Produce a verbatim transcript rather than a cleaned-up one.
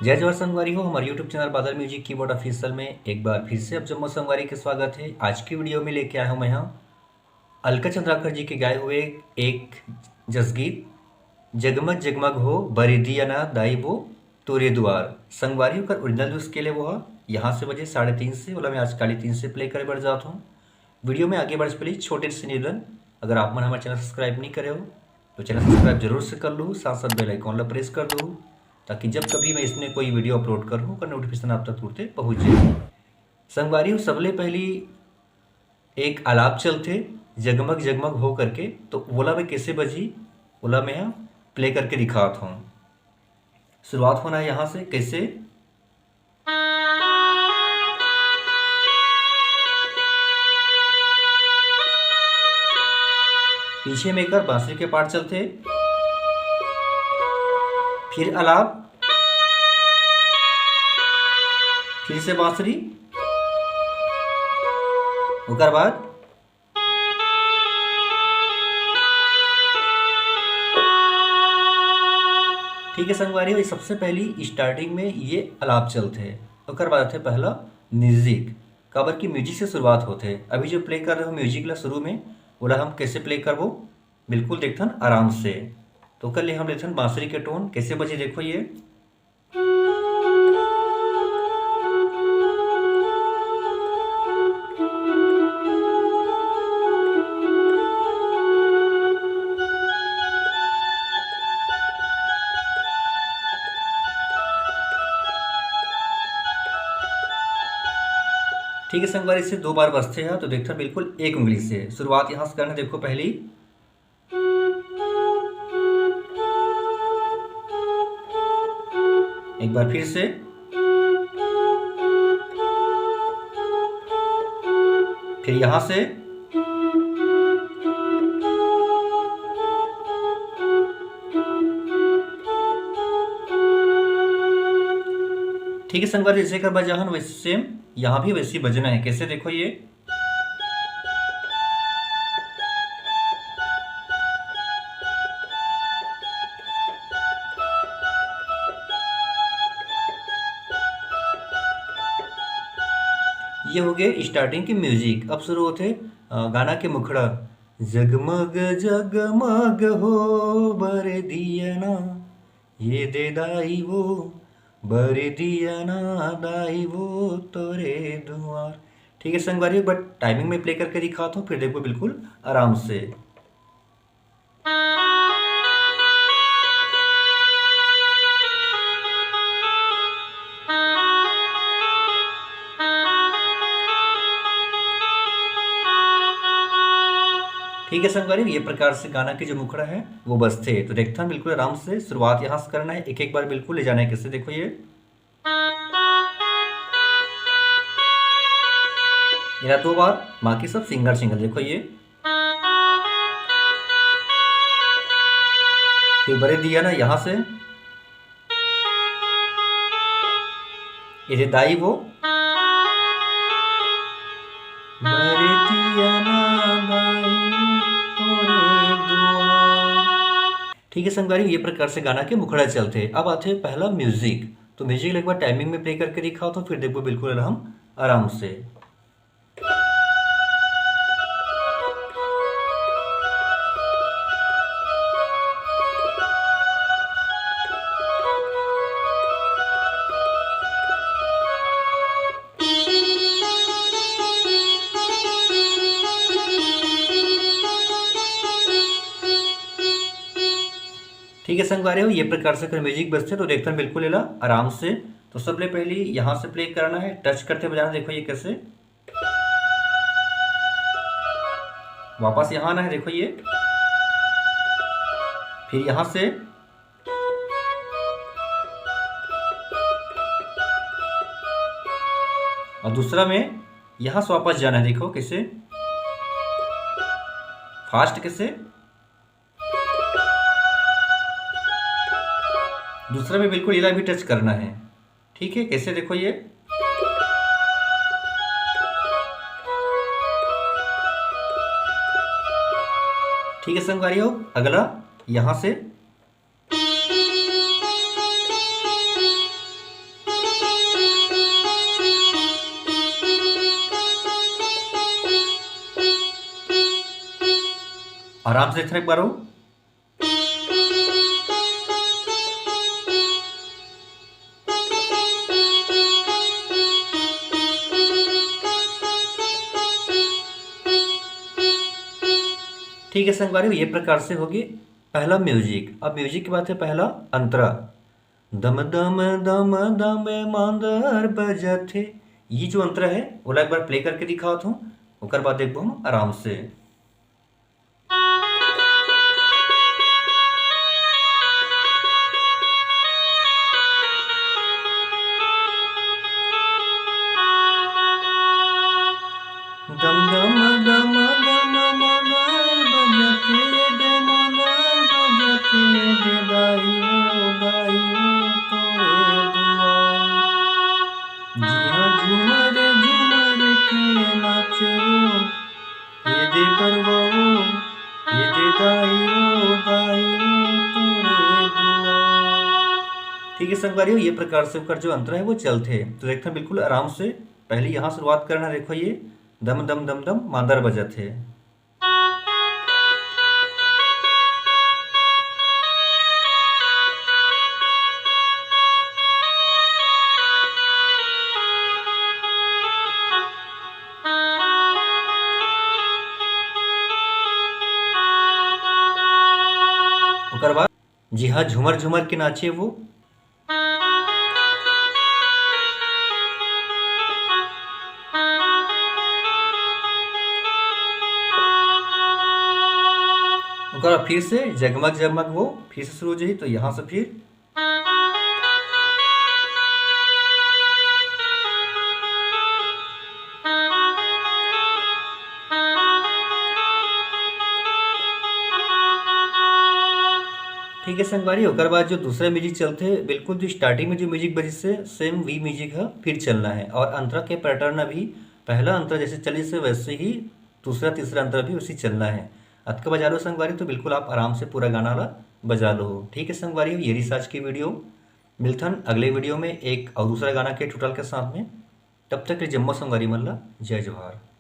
जय जोहार संगवारी हो, हमर YouTube चैनल बादल म्यूजिक कीबोर्ड ऑफिशियल में एक बार फिर से आप जम्मो संगवारी के स्वागत है। आज की वीडियो में लेके आया हूँ मैं यहाँ अलका चंद्राकर जी के गाए हुए एक जसगीत, जगमग जगमग हो बरे दिया ना दाई वो तोरे दुआर। संगवारी ओकर ओरिजिनल जो स्केल है वो है यहाँ से बजे साढ़े तीन से, ओला मैं आज काली तीन से प्ले करे बर जात हूँ। वीडियो में आगे बढ़े से पहले छोटे से निवेदन, अगर आप मन हमारे चैनल सब्सक्राइब नहीं करे हो तो चैनल सब्सक्राइब जरूर से कर लो, साथ साथ बेल आइकॉन ला प्रेस कर दो, ताकि जब कभी मैं इसमें कोई वीडियो अपलोड करूँ ओकर नोटिफिकेशन आप तक तुरते पहुँच जाए। संगवारी हो, सबले पहली एक आलाप चलथे जगमग जगमग हो करके, तो ओला मैं कैसे बजी, ओला मैं प्ले करके दिखात हूँ। शुरुआत होना है यहाँ से, कैसे? पीछे में एक बार बांसुरी के पार्ट चलथे, फिर आलाप, फिर से बांसुरी, ओकर बाद ठीक है संगवारी हो, ये सबसे पहली स्टार्टिंग में ये आलाप चलथे, ओकर बाद आथे पहला म्यूजिक, काबर की म्यूजिक से शुरुआत होथे। अभी जो प्ले कर रहे हो म्यूजिक ला शुरू में, ओला हम कैसे प्ले करबो, बिल्कुल देखथन आराम से। तो ओकर ले हम लेथन बांसुरी के टोन, कैसे बजे देखो ये। ठीक है संगवारी, इसे दो बार बजथे ह, तो देखथन बिल्कुल एक उंगली से। शुरुआत यहाँ से करना, देखो पहली, एक बार फिर से, फिर यहाँ से, ठीक है संगवारी, जैसे कर बजा हन वैसे सेम यहाँ भी वैसे ही बजना है। कैसे, देखो ये ये हो गए स्टार्टिंग के म्यूजिक। अब शुरू होते, अ, गाना के मुखड़ा, जगमग जगमग हो बर दिया ना, ये दे दाई वो बर दिया ना दाई वो तोरे दुआर। ठीक है संगवारी, बट टाइमिंग में प्ले करके दिखाता हूँ, फिर देखो बिल्कुल आराम से। ठीक है संगवारी, ये प्रकार से गाना के जो मुखड़ा है वो बजथे। तो देखथन बिल्कुल आराम से, शुरुआत यहाँ से करना है, एक एक बार बिल्कुल ले जाना है। कैसे, देखो ये, ये दो बार, बाकी सब सिंगल सिंगल। देखो ये, फिर बरे दिया ना यहाँ से, ये दाई वो, बरे दिया ना दाई तोरे दुआर। ठीक है संगवारी, ये प्रकार से गाना के मुखड़ा चलथे। अब आथे पहला म्यूजिक। तो म्यूजिक एक बार टाइमिंग में प्ले करके दिखाओ, तो फिर देखो बिल्कुल हम आराम से। ठीक है संगवारी हो, ये प्रकार से अगर म्यूजिक बजथे तो देखथन बिल्कुल एला आराम से। तो सबले पहली यहाँ से प्ले करना है, टच करते बजाना। देखो ये कैसे, वापस यहाँ आना है, देखो ये, फिर यहाँ से, और दूसरा में यहाँ से वापस जाना है। देखो कैसे, फास्ट कैसे, दूसरा में बिल्कुल इला भी टच करना है। ठीक है, कैसे, देखो ये, ठीक है संगवारी हो, अगला यहाँ से, आराम से देखना एक बार वो। ठीक है संगवारी, ये प्रकार से होगी पहला म्यूजिक। अब म्यूजिक की बात है, पहला अंतरा, दम दम दम दम मांदर बजत हे। ये जो अंतरा है, ओला एक बार प्ले करके दिखावत हूँ, ओकर बाद देखबो हम आराम से। दम दम दम दम मदर बजते दे, मदर बजते दे, दाई ओ, दाई ओ, तोरे दुआर। जिया झूमर झूमर के नाचे ओ, ये दे बरवा ओ, ये दे दाई ओ, दाई ओ, तोरे दुआर। ठीक है संगवारी हो, ये प्रकार से ओकर जो अंतरा है वो चलथे। तो देखते हैं बिल्कुल आराम से, पहले यहाँ शुरुआत करना। देखो ये दम दम दम दम मांदर बजत हे। ओकर बाद जी हाँ, झूमर झूमर के नाचे वो। ओकर बाद फिर से जगमग जगमग वो फिर से शुरू हो जाही, तो यहाँ से फिर ठीक है संगवारी, ओकर बाद जो दूसरा म्यूजिक चलथे, बिल्कुल जो स्टार्टिंग में जो म्यूजिक बजिस हे, सेम वही म्यूजिक ह फिर चलना है। और अंतरा के पैटर्न अभी पहला अंतरा जैसे चलिस हे, वैसे ही दूसरा, तीसरा अंतरा भी उसी चलना है। अतका बजा लो संगवारी, तो बिल्कुल आप आराम से पूरा गाना ला बजा लो। ठीक है संगवारी, ये रहिस आज की वीडियो। मिलथन अगले वीडियो में एक और दूसरा गाना के ट्यूटोरियल के साथ में। तब तक के लिए जम्मो संगवारी मन ला जय जोहार।